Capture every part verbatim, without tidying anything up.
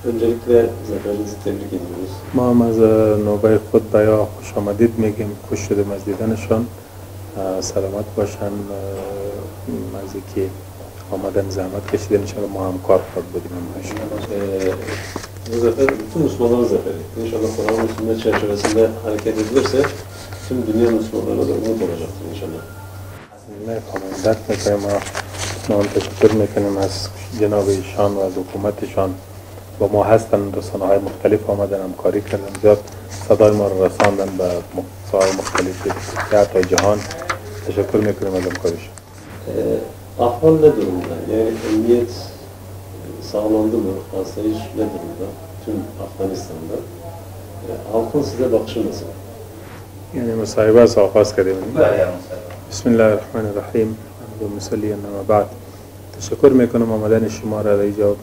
Öncelikle zaferinizi tebrik ediyoruz. ما هم از نوبهٔ خود به یا خوش آمدید می‌گیم، خوش شدیم از دیدنشان. اه، سلامت باشن، اه، از اینکه آمدن زحمت کشیدن، انشاءالله ما همکار خود بودیم همه‌شان. Ee, bu zafer bütün Müslümanların zaferi. İnşallah Kur'an'ın sünnet çerçevesinde hareket edilirse tüm dünya Müslümanlarına da umut olacaktır inşallah. Ne, komandant می‌کنیم، ما، ما هم تشکر می‌کنیم از جناب ایشان و از حکومتشان. با ما هستن، رسانه‌های مختلف آمدن همکاری کردن، زیاد صدای ما رو رساندن به مخ-، ساحه‌های مختلف، حتی جهان. تشکر می‌کنیم از همکاریشان. Ee, ahval ne durumda? Yani emniyet, e, sağlandı mı? Asayiş ne durumda? Tüm Afganistan'da. E, halkın size bakışı nasıl? یعنی مصاحبه از آغاز کردیم. بله، مصاحبه. بسم الله الرحمن الرحیم. اللهم صل و بعد. تشکر می‌کنم آمدن شما را در اینجا،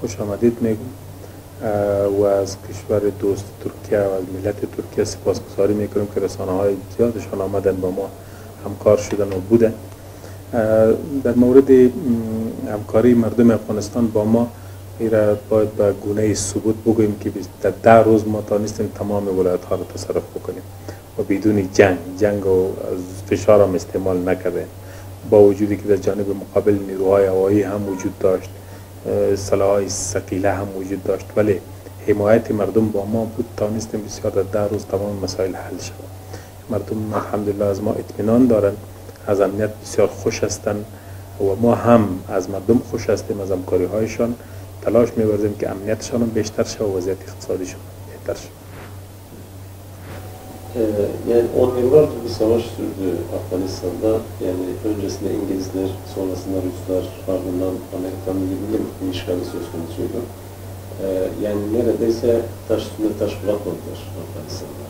خوش آمدید می‌گم. اه، و از کشور دوست ترکیه و از ملت ترکیه سپاسگزاری می‌کنم که رسانه‌های زیادشان آمدن با ما همکار شدن و بودن. اه، در مورد، م، همکاری مردم افغانستان با ما، ایره باید به گونهٔ ثبوت بگوییم که بیست، در ده روز ما توانستیم تمام ولایت‌ها را تصرف بکنیم و بدون جنگ، جنگ و فشار هم استعمال نکردیم، با وجودی که در جانب مقابل نیروهای هوایی هم وجود داشت، اه، سلاح‌های ثقیله هم وجود داشت، ولی حمایت مردم با ما بود، توانستیم بسیار در ده روز تمام مسائل حل شود. مردم الحمدلله از ما اطمینان دارن، از امنیت بسیار خوش هستن و ما هم از مردم خوش هستیم، از همکاری‌هایشان. تلاش می‌ورزیم که امنیتشان هم بهتر شه و وضعیت اقتصادیشان هم بهتر شه. Ee, yani on yıllardır bir savaş sürdü Afganistan'da. Yani öncesinde İngilizler, sonrasında Ruslar, ardından Amerika'nın yirmi yıllık bir işgali söz konusuydu. Ee, yani neredeyse taş üstünde taş bırakmadılar Afganistan'da.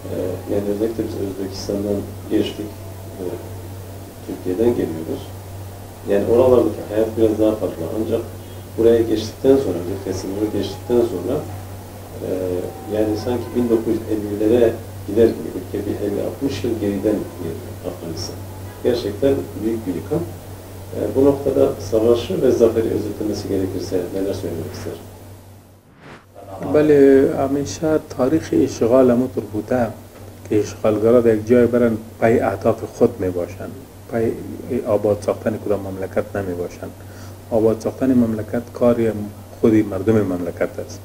Ee, yani özellikle biz Özbekistan'dan geçtik. Ee, Türkiye'den geliyoruz. Yani oralardaki hayat biraz daha farklı. Ancak buraya geçtikten sonra, özellikle sınırı geçtikten sonra, e, yani sanki bin dokuz yüz ellilere gider gibi ülke bir elli altmış yıl geriden geliyor Afganistan. Gerçekten büyük bir yıkım. E, bu noktada savaşı ve zaferi özetlemesi gerekirse neler söylemek ister? بله، همیشه تاریخ اشغال همونطور بوده که اشغالگرا در یک جای برن پی اهداف خود میباشن، پی آباد ساختن کدام مملکت نمیباشن. آباد ساختن مملکت کار خود مردم مملکت است.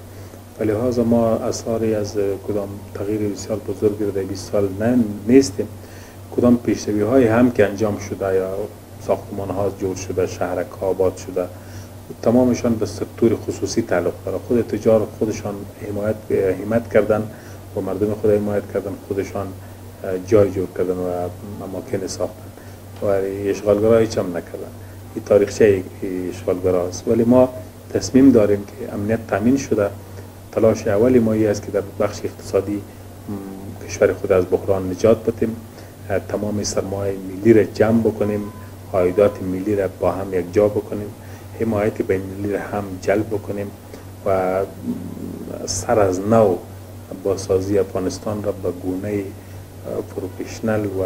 و لهذا ما آثاری از کدام تغییر بسیار بزرگی رو در بیست سال نه-، نیستیم. کدام پیشروی‌هایی هم که انجام شده یا ساختمان‌ها جور شده، شهرک آباد شده، تمامشان به سکتور خصوصی تعلق داره. خود تجار خودشان حمایت، همت کردن و مردم خود حمایت کردن، خودشان، اه، جای جور کردن و اماکن ساختن. و اشغالگرا هیچ هم نکردن. این تاریخچهٔ اشغالگرا است. ولی ما تصمیم داریم که امنیت تامین شده. تلاش اولی ما این است که در بخش اقتصادی، م، کشور خود از بحران نجات بدیم. اه، تمام سرمایهٔ ملی را جمع بکنیم، عایدات ملی را با هم یک جا بکنیم، حمایت بین المللی را هم جلب بکنیم و، م، سر از نو بازسازی افغانستان را به گونهٔ، اه، پروفشنل و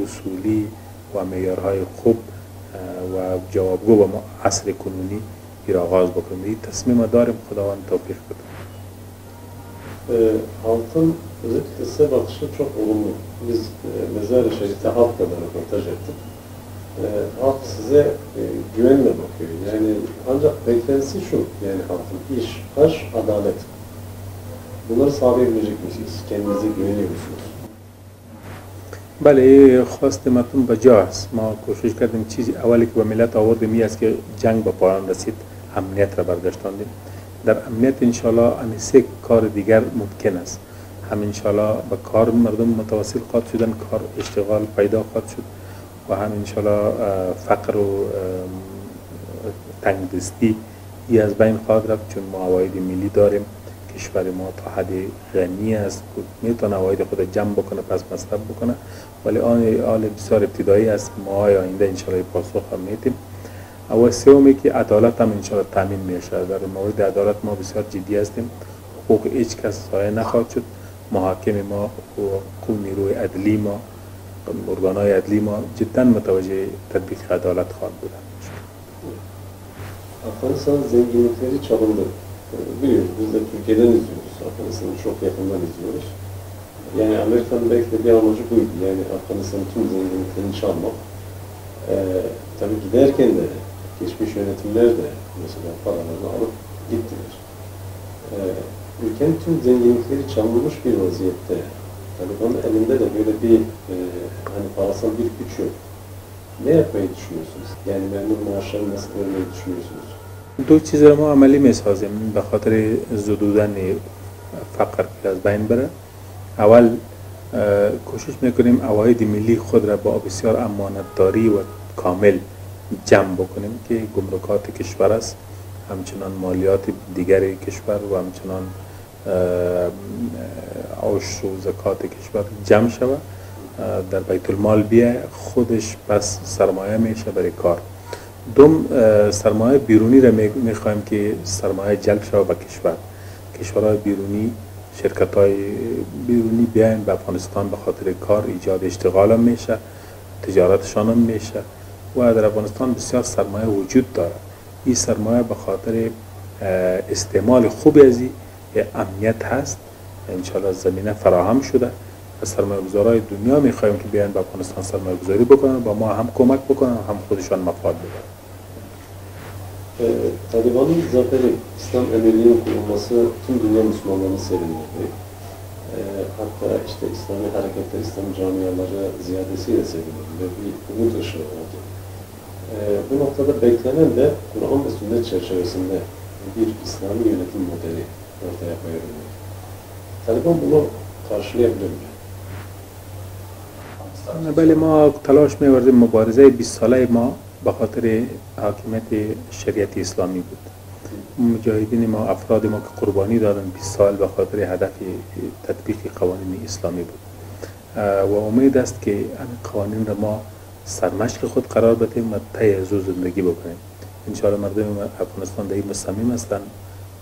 اصولی و معیارهای خوب، اه، و جوابگو به عصر کنونی گیر آغاز بکنیم. این تصمیم داریم، خداوند توفیق بده. Ee, halkın özellikle size bakışı çok olumlu. Biz, e, Mezar-ı Şerif'te halkla da röportaj yaptık. Ee, halk size, e, güvenle bakıyor. Yani ancak beklentisi şu, yani halkın iş, aş, adalet. Bunları sağlayabilecek misiniz? Kendinize güveniyor musunuz? بله، خواست مردم به جا است. ما کوشش کردیم، چیزی اولی که به ملت آوردیم این است که جنگ به پایان رسید، امنیت را برگشتاندیم. در امنیت انشاءالله همین سه کار دیگر ممکن است. هم انشاءالله به کار مردم متوسل خواهد شدن، کار، اشتغال پیدا خواهد شد و هم انشاءالله، اه، فقر و، اه، تنگدستی ای از بین خواهد رفت، چون ما عواید ملی داریم. کشور ما تا حد غنی است که می‌تونه عواید خود جمع بکنه، پس مصرف بکنه، ولی آن حال بسیار ابتدایی است. ماهای آینده انشاءالله پاسخ هم می‌دیم. و سومی که عدالت هم انشاءالله تامین می‌شه. در مورد عدالت ما بسیار جدی هستیم. حقوق هیچ کس ضایع نخواهد شد. محاکم ما و قوم نیروی عدلی ما، ارگانهای عدلی ما جدا متوجه تطبیق عدالت خواهد بودن. Afganistan'ın zenginlikleri çalındı. Biliyoruz, biz de Türkiye'den izliyoruz. Afganistan'ı çok yakından izliyoruz. Yani Amerika'nın belki de bir amacı buydu. Yani Afganistan'ın tüm zenginliklerini çalmak. Ee, tabii giderken de geçmiş yönetimler de mesela paralarını alıp gittiler. Ee, ülkenin tüm zenginlikleri çalınmış bir vaziyette. Taliban'ın elinde de böyle bir e, hani parasal bir güç yok. Ne yapmayı düşünüyorsunuz? Yani memur maaşlarını nasıl vermeyi düşünüyorsunuz? Du çîz re ma emelî mêsazê min bi xatirê zûdûdenê feqir bi ez beyn bire. Ewel, e, koşiş mekinîm ewaîdî milî xwe re bi besyar emanetdarî we kamil cem bikinîm ki gumrukatê kişwer est, hemçinan maliyatê dîgerê kişwer û hemçinan, e, awş û zekatê kişwer cem şewe, e, der beytulmal biye, xwediş bes sermaye mêşe berê kar. Dom, e, sermaye bîrûnî re mê-, mêxayim ki sermaye celb şewe be kişwer. Kişwerayê bîrûnî, şirketayê bîrûnî biyayên bi Efganistan bi xatirê kar, îcadê îştixalan mêşe, ticaretişanan mêşe. Û der Efganistan bisyar sermaye wicûd dare. Î sermaye bi xatirê, e, îstêmalê xwe bê zî, e, emniyet hest. Înşallah zemîne ferahem şude. Ez sermayeguzarayê dinya mîxayim ki bêyan bi Afganistan sermayeguzarî bikinin, ba ma hem komek bikinin, hem xwedişan mefad bibin. Ee, Taliban'ın zaferi, İslam Emirliği'nin kurulması tüm dünya Müslümanlarını sevindirdi. Ee, hatta işte İslami hareketler, İslam camiaları ziyadesiyle sevinildi ve bir umut ışığı oldu. Ee, bu noktada beklenen de Kur'an ve sünnet çerçevesinde bir İslami yönetim modeli ortaya koyuldu. Taliban bunu karşılayabilir mi? Belê, ma telaş me werdê mubarezeyê bîst saleyê ma bi xatirê hakimiyetê şerîetê îslamî bût. Mucahidînê ma, efradê ma ki qurbanî dadin bîst sal bi xatirê hedefê tetbîqê qewanînê îslamî bût. E, we umêd est ki em qewanîn re ma sermeşqê xwe qerar bidin ve teyê zû zindegî bikin. Înşallah merdimê me Efganistan de yî musemîm estin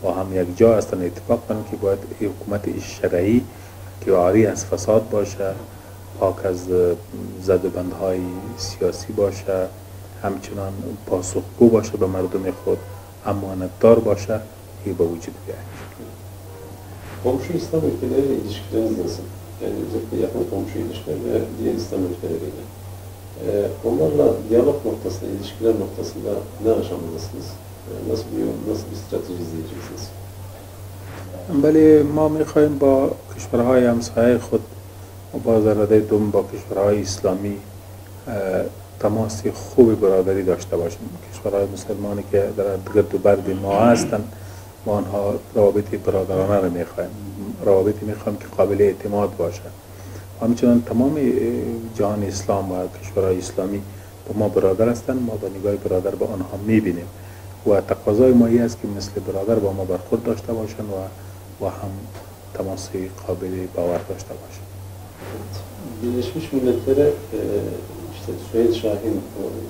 û hem yekca estin, îtîfaq bin ki bayet ê hikûmetê şereyî ki arî ez fesad baş e, pak ez zedûbendhayî siyasî baş e, hemçinan pasûxgo baş e bi merdimê xwe, emanetdar baş e, yî bi wicûd bîye. Komşu İslam ülkeleriyle ilişkileriniz nasıl? Yani özellikle yakın komşu ilişkiler ve diğer İslam ülkeleriyle. Ee, onlarla diyalog noktasında, ilişkiler noktasında ne aşamadasınız? Ee, nasıl bir yol, nasıl bir strateji izleyeceksiniz? Belê, ma mîxayim ba kişwerhayê hemsayeyê xwe û ba zerredeyê dom ba kişwerhayê îslamî, e, temasê xwe wê biraderî daşte başin. Kişwerhayê misilmanê ke dera digir du berdê ma estin, ma anha rawabetê biraderane re mêxayim. Rawabetê mêxayim ki qabilê îtîmad baş e. Hemçinan temamê, e, cihanê Îslam ve kişwerayê Îslamî bi ma birader estin, ma bi nîgayê birader bi anha mêbînin. Ve teqazayê ma yê est ki mislê birader bi ma berxurd daşte başin ve, ve hem temasê qabilê bawer daşte başin. Birleşmiş Milletler'e, e, işte Süheyl Şahin,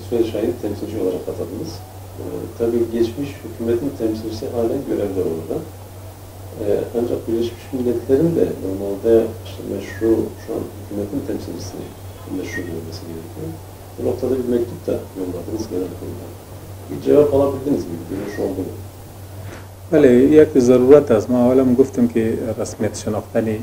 Süheyl Şahin temsilci olarak atadınız. E, tabii geçmiş hükümetin temsilcisi halen görevde orada. E, ancak Birleşmiş Milletler'in de normalde işte meşru, şu an hükümetin temsilcisini meşru görmesi gerekiyor. Bu noktada bir mektup da yolladınız genel kurula. Bir cevap alabildiniz mi? Bir dönüş oldu mu? Belê, yek zerûret est. Ma ewil em guftim ki resmiyet şinaxtenê,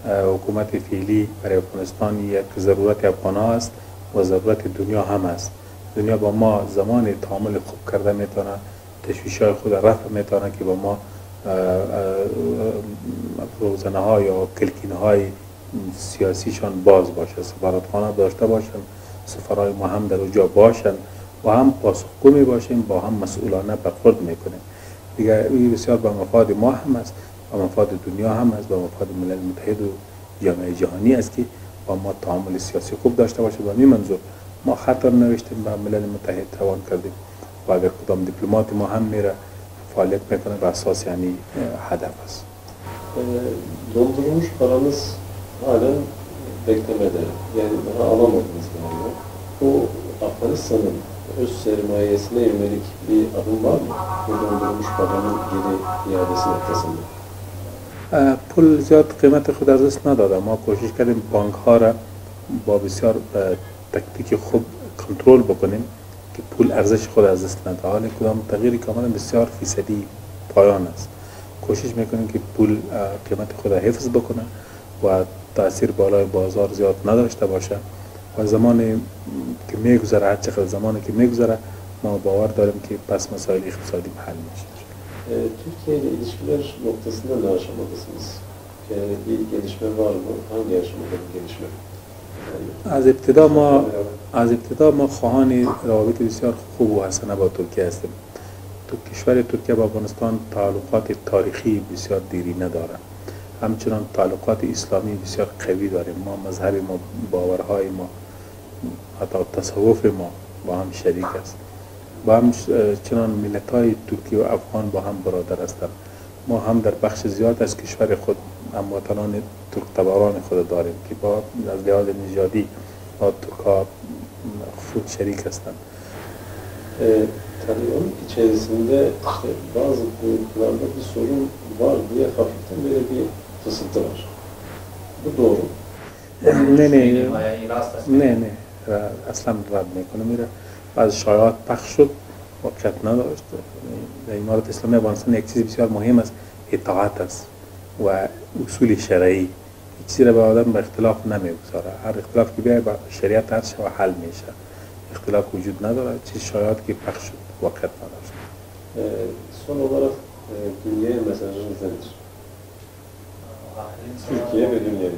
e, hikûmetê fîlî berê Afganistanî yek zerûretê Afgana est û zerûretê dinya hem est. Dinya ba ma zemanê tahamulê xwe bikerde mêtane, teşwîşayê xwe de refe mêtane ki ba ma, e, e, e, rozeneha ya kilkînehayê siyasîşan baz baş e, sefaretxana daşte baş in, seferayê ma hem der uca baş in û hem pasixgomê baş in, ba hem mesûlane berxurd mêkune. Dige wî bisyar be mefadê ma hem est, be mefadê dinya hem est, be mefadê Milel Mutehîd û Camiayê Cihaniye est ki ba ma taamulê siyasî xwe bi daşte baş e. Be mî menzûr ma xeter newiştin be Milelê Mutehîd rewan kirdî. Ve eger kudam dîplomatê ma hem mêre faaliyet mekine be esas yanî, e, hedef est. E, dondurulmuş paranız halen beklemede. Yani daha alamadınız galiba. Bu Afganistan'ın öz sermayesine yönelik bir adım var mı? Bu dondurulmuş paranın geri iadesi noktasında. E, pul ziyad qîmetê xwe de erzist nedade. Ma koşîş kirin banka re ba bisyar, e, tektîkê xwe kontrol bikirin ki pul erzişê xwe de erzist nede. Halê ku em texîrî kamilin bisyar fîsedî payan est. کوشش می‌کنیم که پول، اه، قیمت خود را حفظ بکنه و تاثیر بالای بازار زیاد نداشته باشه و زمانی که می‌گذره، هر چقدر زمانی که می‌گذره، ما باور داریم که پس مسائل اقتصادی حل می‌شه. E, Türkiye ile ilişkiler noktasında ne aşamadasınız? Yani bir gelişme var mı? Hangi aşamada bir gelişme? Yani, از ابتدا ما، از ابتدا ما خواهان روابط بسیار خوب و حسنه با ترکیه هستیم. تو کشور ترکیه با افغانستان تعلقات تاریخی بسیار دیرینه داره. همچنان تعلقات اسلامی بسیار قوی داریم. ما مذهب ما، باورهای ما، حتی تصوف ما با هم شریک است. با هم ش-، چنان ملت‌های ترکی و افغان با هم برادر هستند. ما هم در بخش زیاد از کشور خود هموطنان ترک تباران خود داریم که با، از لحاظ نژادی با ترک‌ها خود شریک هستند. E, tabii onun içerisinde işte bazı gruplarda bir sorun var diye hafiften böyle bir fısıltı var. Bu doğru. نه، نه. نه، نه. اصلا رد می‌کنم میره. بعض شایعات پخش شد، واقعیت نداشت. در امارت اسلامی افغانستان یک چیز بسیار مهم است، اطاعت است و اصول شرعی. هیچ چیزی را به آدم به اختلاف نمی‌گذاره. هر اختلاف که بیاید، با شریعت هر شود حل می‌شه. اختلاف وجود نداره. چیز شایعات که پخش شد، واقعیت نداشت. E, son olarak e, dünyaya mesajınız nedir? Türkiye ve dünyaya.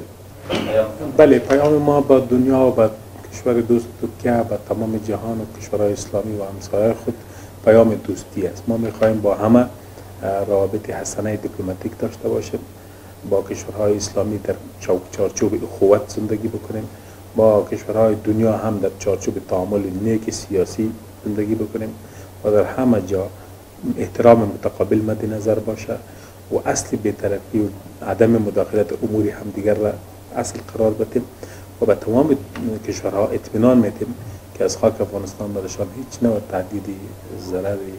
بله، پیام ما با دنیا و با کشور دوست ترکیه، با تمام جهان و کشورهای اسلامی و همسایه‌های خود پیام دوستی است. ما می‌خواهیم با همه، اه، روابط حسنه دیپلماتیک داشته باشیم، با کشورهای اسلامی در چو-، چارچوب اخوت زندگی بکنیم، با کشورهای دنیا هم در چارچوب تعامل نیک سیاسی زندگی بکنیم و در همه جا احترام متقابل مد نظر باشه و اصل بی‌طرفی و عدم مداخلت امور همدیگر را اصل قرار بدیم و به تمام کشورها اطمینان می‌دیم که از خاک افغانستان برشان هیچ نوع تهدیدی، ضرری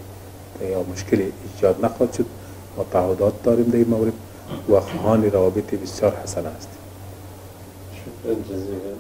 یا مشکلی ایجاد نخواهد شد. ما تعهدات داریم در این مورد و خواهان روابط بسیار حسنه هستیم. شكرا جزيلا.